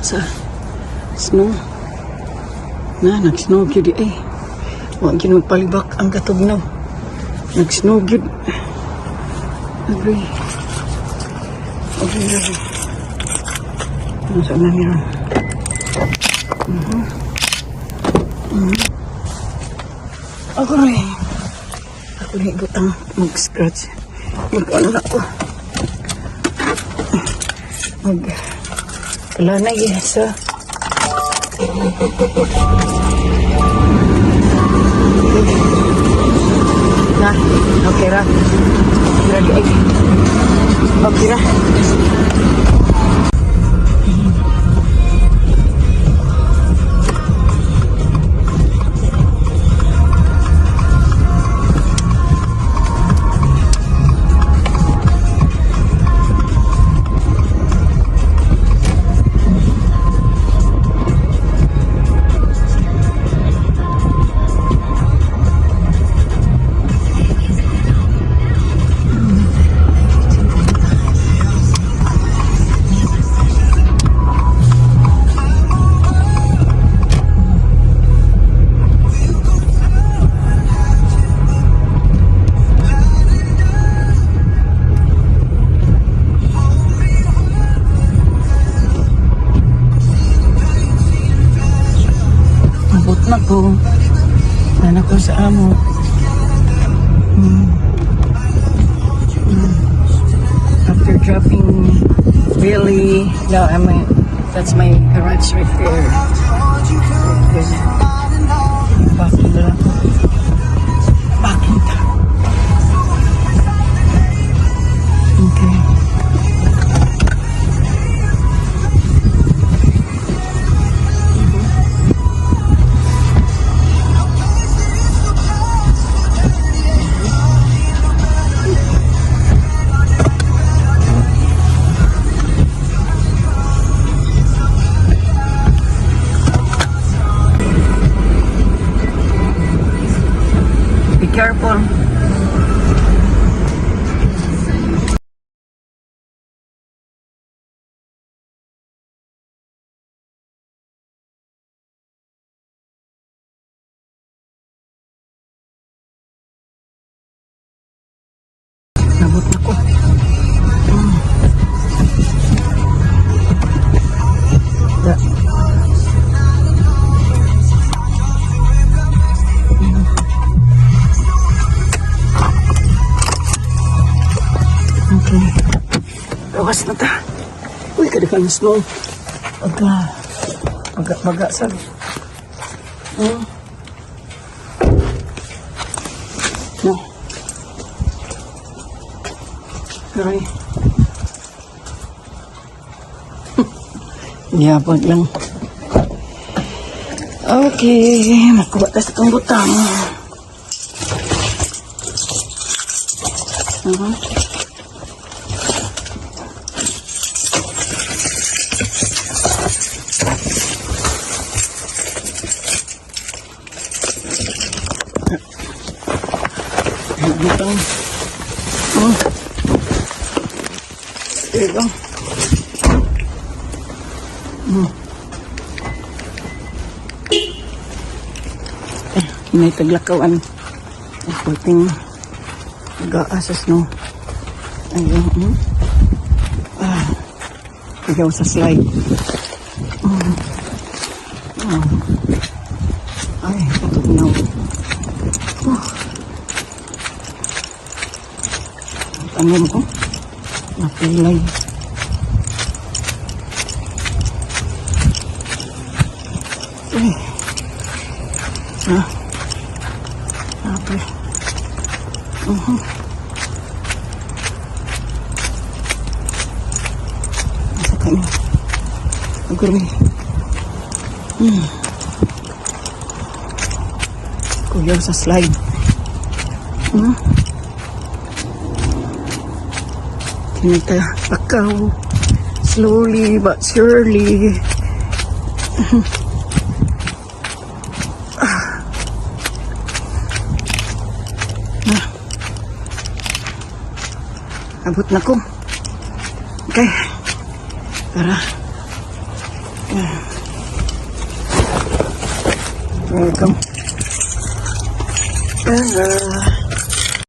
Sa snow. Na, nag-snow gyud eh. Wa gyud magpalibak ang katugnaw. Nag-snow gyud. Agree. Agree, agree. Ano sa na meron? Ako rin. Ako rin butang mag-scratch. Mag-ano na ako. Mag kalanay eh, sa. Na, okay ra. Ready ay. Okay ra. Abot na ko. Naa na ko sa amo. After dropping Billy, no, I mean, that's my garage right there. Right there. Parking na lang. Parking ta. Okay. Be careful. Nabot na ko. Da. Okay. Gawas na ta. Uy, kadaghan ng snow. Pagka, baga, baga sa. No. Aray. Gihapon lang. Okay, makuha ta sa itong butang. Ay, butang. Oh. There you go. Eh, kinay taglakawan. Ang puting nag-aasa snow. Ayun. Ah, ikaw sa slide. Ay, katugnaw. Oh. Ang tanom ko. Napilay. Ay. Ah. Okay. Asa ka niya? Agoy. Kuyaw sa slide. Kinita, pakaw. Slowly but surely. Ah. Ah. Abot na ko. Okay. Tara. Welcome. Hello.